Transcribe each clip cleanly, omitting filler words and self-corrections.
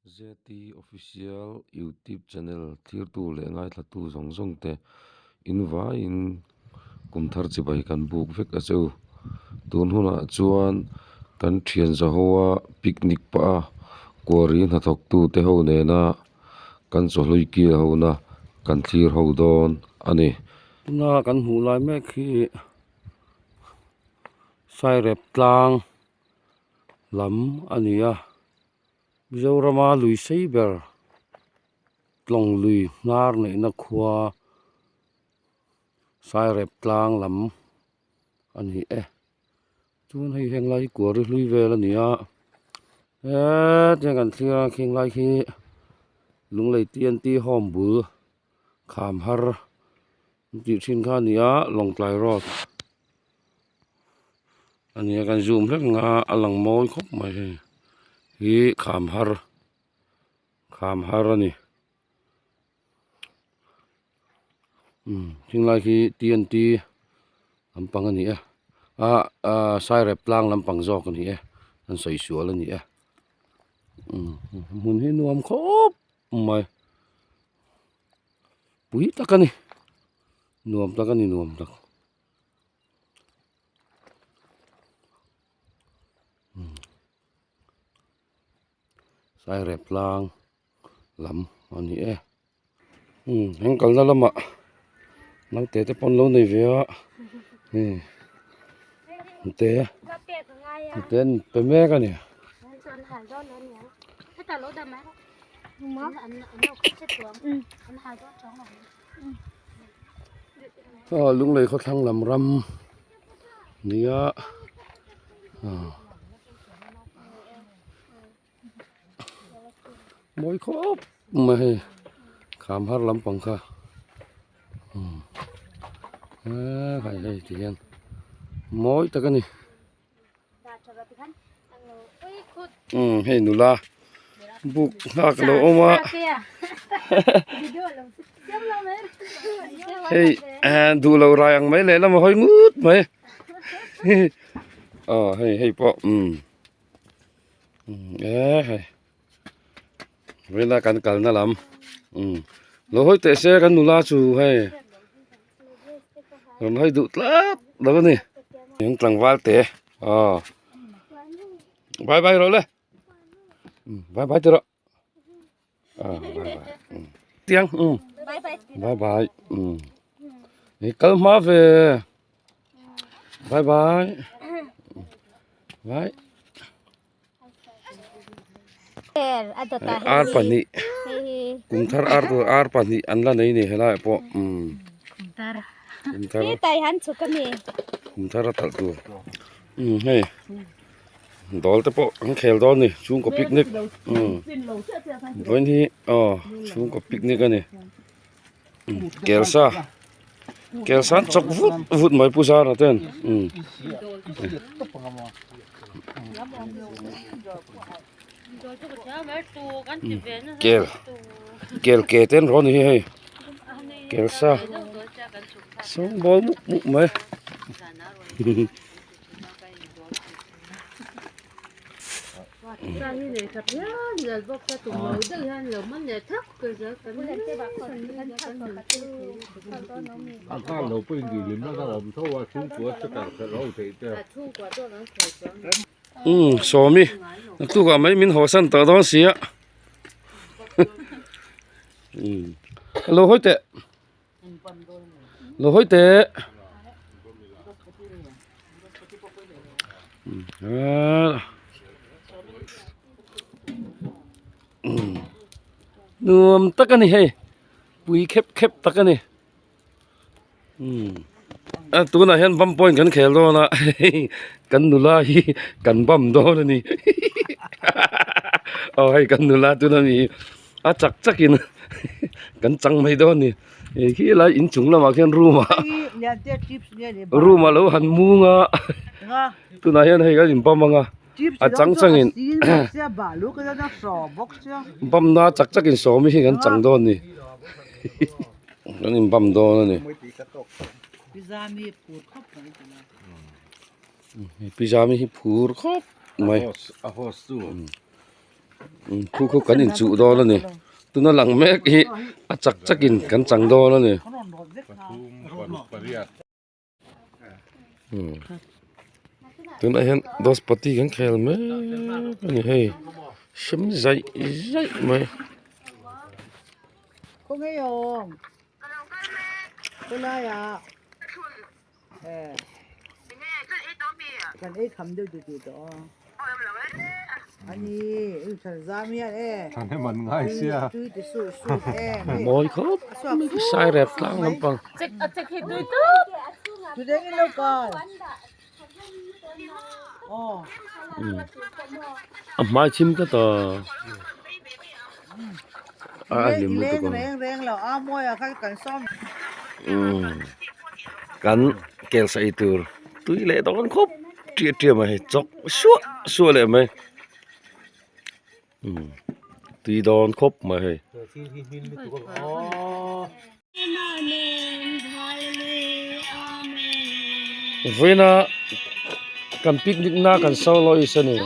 ZT Official YouTube channel thirtu leh ngaithlatu zawng zawng te in vaiin kum thar chibai kan buk vek a che u. Tun hunah chuan kan thian zahoa picnic pah a quarry hnathawk tu te ho nena kan chawhlui kil hona kan thlir ho dawn a ni. Tuna kan hmuh lai mek hi Sairep tlang lam a ni a. Mizorama lui sei ber tlawng lui hnar neihna khua Sairep tlang lam a ni e. Chuan hei heng lai hi kuari hlui vel a ni a hetiang kan thlir a khing lai khi Lunglei TNT home bul kham har an tih thin kha a ni a Lawngtlai road a ni a kan zoom hlek ang a a lang mawi khawp mai hei hi kham har kham har a ni. Umm thinglai khi TNT lampang a ni a ah ah sairep tlang lampang zawk a ni e an sawi sual a ni e umm hmun hi nuam khawp mai pui tak a ni nuam tak a ni nuam tak. Sairep tlang lam a ni e umm an kalna lamah naute te pawh an lo nei ve a hei nute nute an pe mek a ni. Aw lunglei khawthlang lam ram nia ah. Mawi khawp mai hei kham har lampang kha umm hei hei ti hian mawi tak a ni umm hei nula buk nghak a lo awm a hei duh loh rai ang mai lehlam a hawi ngut mai aw hei hei pawh umm. E hei vawiina kan kalna lam umm lo hawi teh se kan nula chu hei rawn hawi duh tlat lo a ni in tlangval te aw bye bye rawh le bye bye tih rawh ah bye bye tiang umm bye bye umm i kal hma ve bye bye bye ar pahnih kum thar ar tur ar pahnih an la nei a ni helaiah pawh umm kum thar kum thar a talh tur umm hei. Dawl te pawh an khel dawn a ni chhungkaw picnic umm vawiin hi aw chhungkaw picnic a ni kelsa kelsa an chawk vut vut mai pu zara ten umm. Kel kel ke te an rawn ni hi hei kelsa sawngbawl mup mup mai. Umm sawmi naktukah mai min haw san tawh dawn si a umm lo hawi teh. Lo hawi teh. Nuam tak a ni hei pui khep khep tak a ni a tunah hian bum point kan khel dawn a kan nula hi kan bum dawn a ni aw hei kan nula tuna mi hi a chak chak in kan chang mai dawn a ni hei khi lai inchung lamah khian room ah room ah lo han mung a tunah hian hei kan in bum ang a a chang chang in bum na chak chak in sawm hi kan chang dawn a ni kan in bum dawn a ni pizza mi hi phur khawp mai. Khu khu kan inchuh dawn a ni. Tuna lang mek hi a chak chak in kan chang dawn a ni. Tunah hian dos pati kan khel mek a ni hei hrem zaih zaih mai. Mawi khawp mai sai rep tlang lampang. A hmai chim tlat a a hlim lutuk ang umm kan kel sawi tur tui leh dawn khawp ṭiah ṭiah mai hei chawk suah suah leh mai umm tui dawn khawp mai hei. Vawiina kan picnic na kan soloist a ni.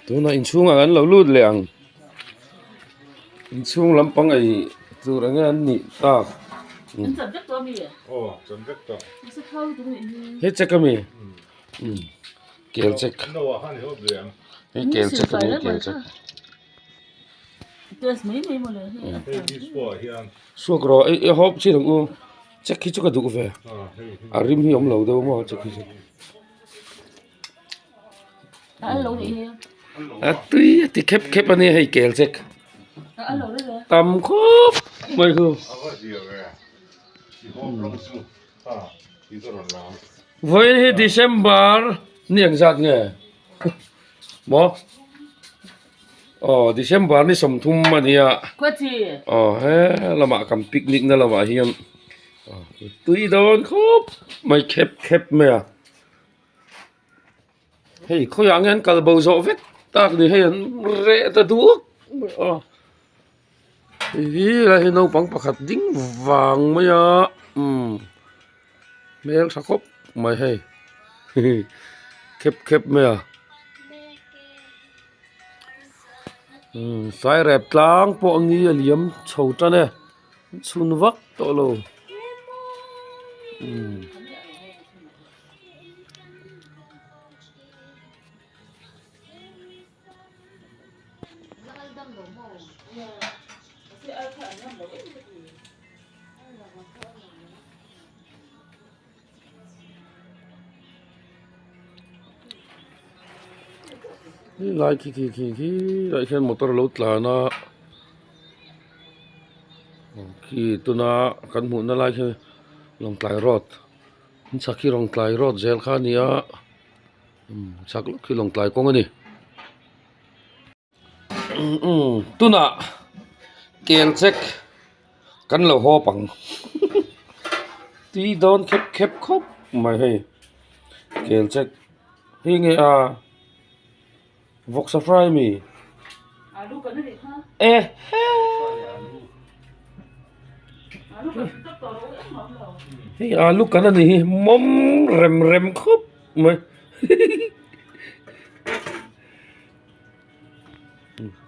Tunah inchhungah kan lo lut leh ang. Inchhung lampang ei tur enge an nih tak. He check ami kel check hei kel check ani kel check suak rawh i hawp chin ang u check hi chu ka duh ve a rim hi awm lo deuh maw check hi chu. A tui a ti khep khep a nia hei kel check tam khawp mai chu. Vawiin hi December ni ang zat nge maw aw December ni 30 a nia aw he lamah kan picnic na lamah hian tui dawn khawp mai khep khep mai a. Hei khawiah nge an kal bo zawh vek tak ni hei an reh ta duak mai a hei hi lai hi naupang pakhat ding vang mai a umm hmel tha khawp mai hei khep khep mai a umm sai rep tlang pawh ni a liam chho tan e chhun vak tawh lo umm. Lai khi khi khi khi lai khian motor a lo tlan a khi tuna kan hmuhna lai khi Lawngtlai road. An chhak hi Lawngtlai road zel kha a ni a umm chhak lawk hi Lawngtlai kawng a ni umm tunah kel check kan lo hawp ang tui dawn khep khep khawp mai hei kel check hei nge a vawksa fry ami e hei alu kan ani hi mawm rem rem khawp mai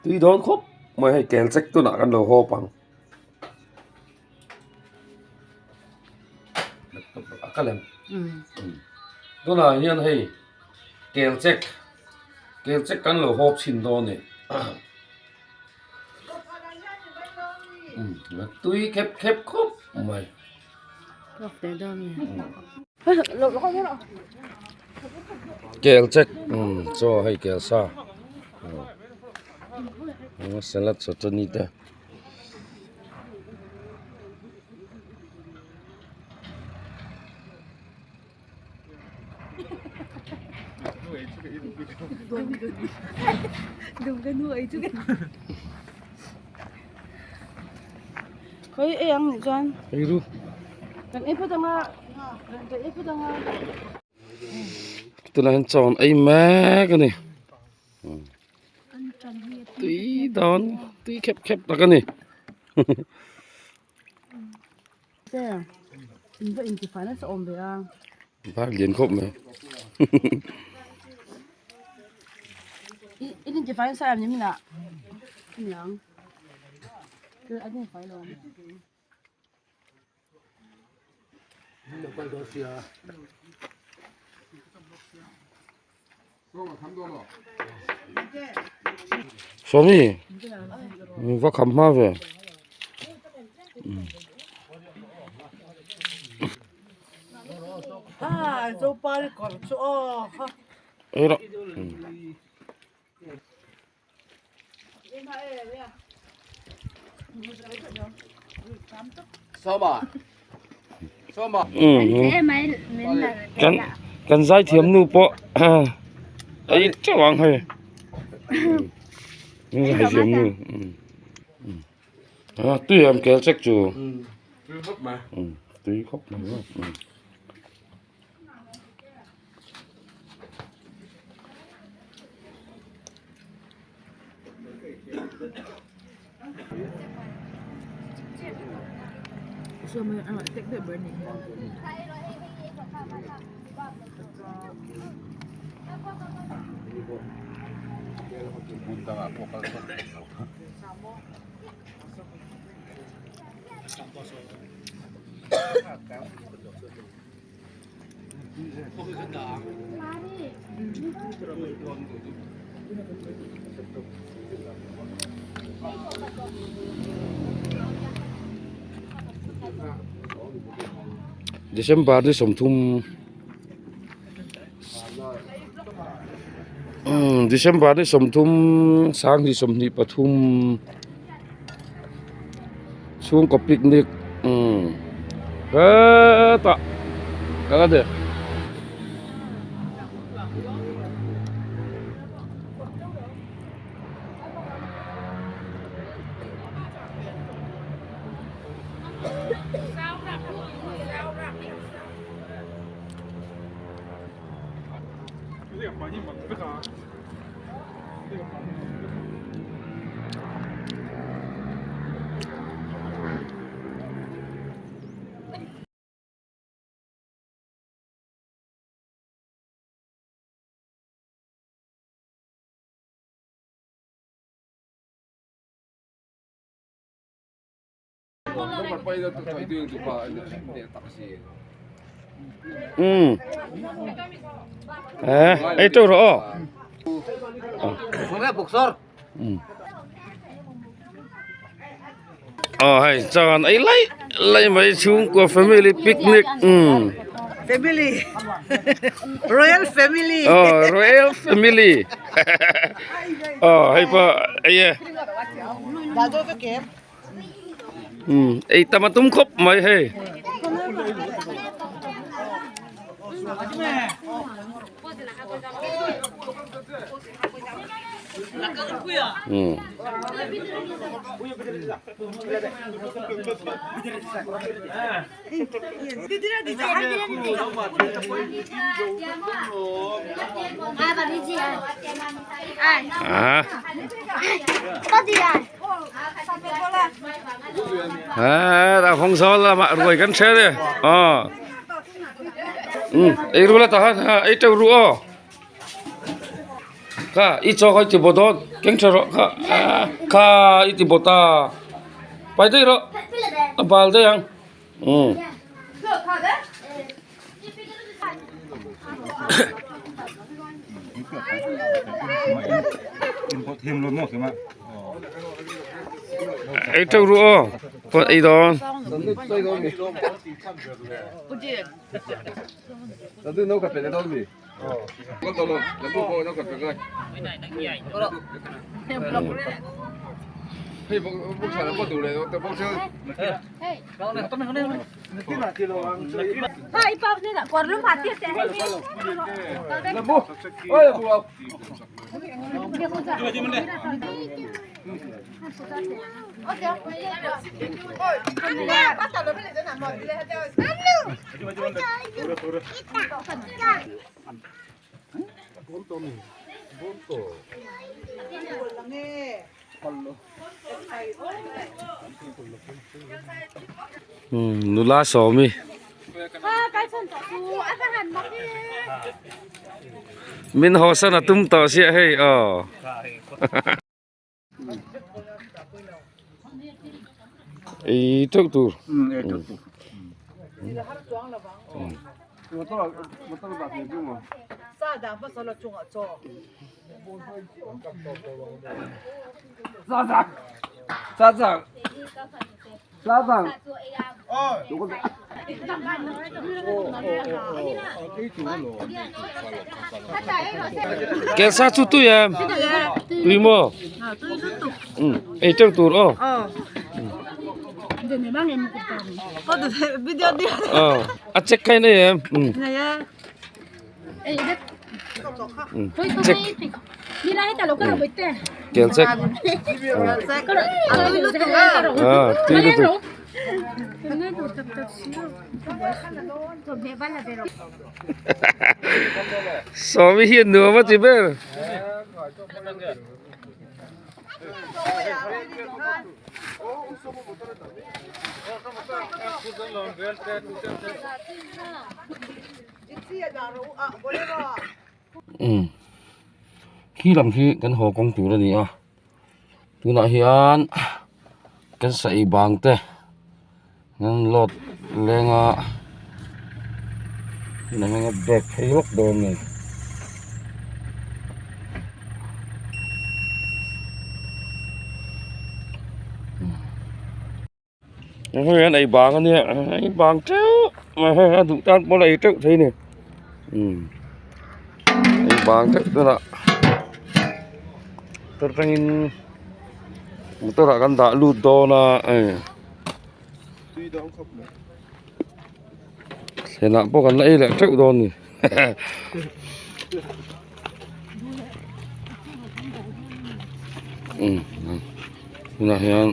tui dawn khawp mai hei kel check tunah kan lo hawp ang a kal em tunah hian hei kel check kel check kan lo hawp chhin dawn a ni tui khep khep khawp mai kel check chaw hei kel sa. Salad chutney te. Tunah hian chaw an ei mek a ni tui dawn tui khep khep tak a ni. Bar lian khawp mai. Sawmi va kham hma ve. Ei rawh. Kan kan zaithiam nu pawh ei teuh ang hei zaithiam nu tui em kel chek chu tui khawp mai. December ni 30 December ni 30 2023 chhungkaw picnic hetah kal a ni. Ei teuh rawh aw. Aw hei chuan ei lai lai mai chhungkua family picnic Family Royal family aw royal family aw hei pawh ei e. Ei tam a tum khawp mai hei. À, phong gió là mạ ruồi gắn xe đi. Ờ. Ừ, ấy ru là ta ha, ấy trâu ru o. Ka, i cho kai ti bodon, keng charo ka, ka i ti bota. Pai dei ro. A bal dei ang. Ừ. Ei trâu ru o. Con ei don. Nula sawmi min hawsan a tum tawh sia hei aw. Ei teuh tur. Kelsa chu tui em? Tui maw? Ei teuh tur aw. A check kha in ei em? Check. Kel check. Ah, tui lutuk. Sawmi hian nuam a ti ber. Umm khi lam khi kan haw kawng tur a ni a tunah hian kan saih bang te an load leng a tunah hian a break phei lawk dawn a ni. Hei an ei bang ania ei bang teuh mai hei a duh tan pawn a ei teuh thei a ni umm ei bang teuh tunah motor atangin motor ah kan dah lut dawn a hei thlenah pawh kan la ei leh teuh dawn a ni umm tunah hian.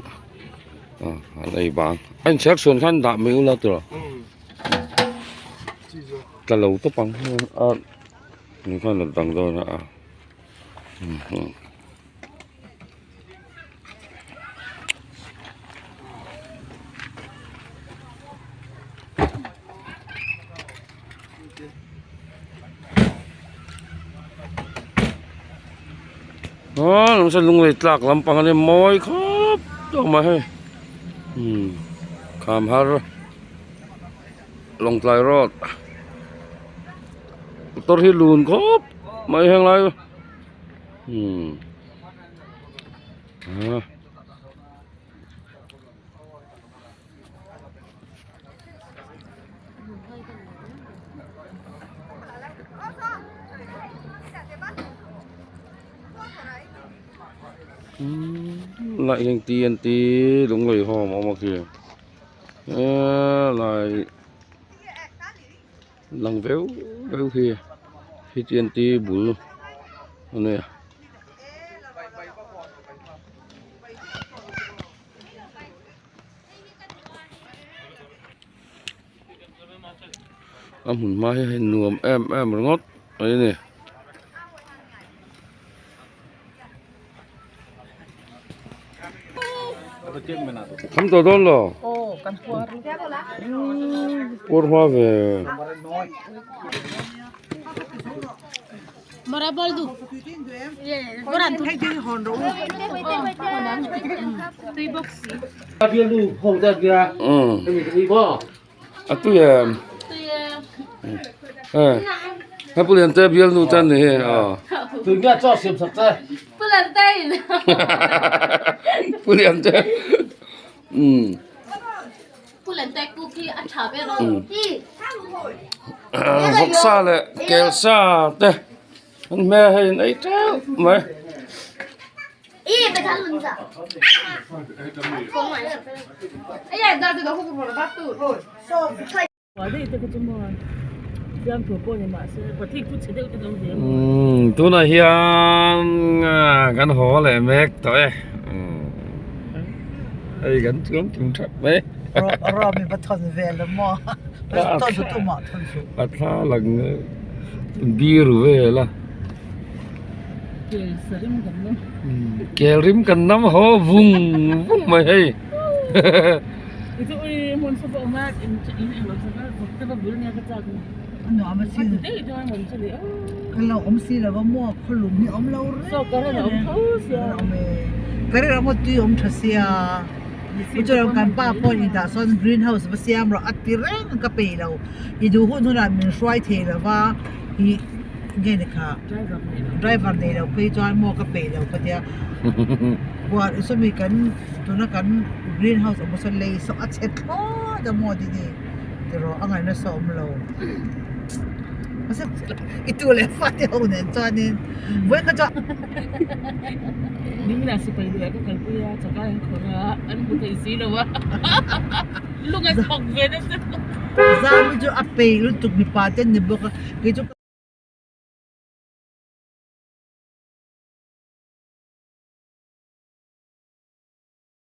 An ei bang a inchhir chhuan khan dah mai ula tawh tla lo tawp ang a ni khan a dang dawn a aw lung saw lunglei tlak lampang a nia mawi khawp tawh mai hei umm kham har lawngtlai road motor hi lun khawp mai heng lai umm ah. Lại hian TNT lunglei home a awm a khi helai lang veu veu khi khi TNT bul a nia. A hmun hma hi hei nuam em em ringawt mai a ni. Kham tawh dawn lo? Puar hma ve. A tui em he pu lian te bialnu te an ni hi aw pu lian te umm. Vawksa leh kelsa te an hmel hei an ei teuh mai. Tunah hian kan haw leh mek tawh e hei kan chuang tum that mai a thla lang biru vel a kel rim kan nam haw vung vung mai hei. Driver nei lo phei chuan maw ka peih lo ka tia huan sawmi kan tuna kan green house awm sawn lei saw a chhe thlawt a maw tih ni tiraw a ngaihna saw a awm lo i tu leh fa te ho nen chuanin vawi kha chuan zami chu a peih lutuk mipa te an ni bawk a kei chu.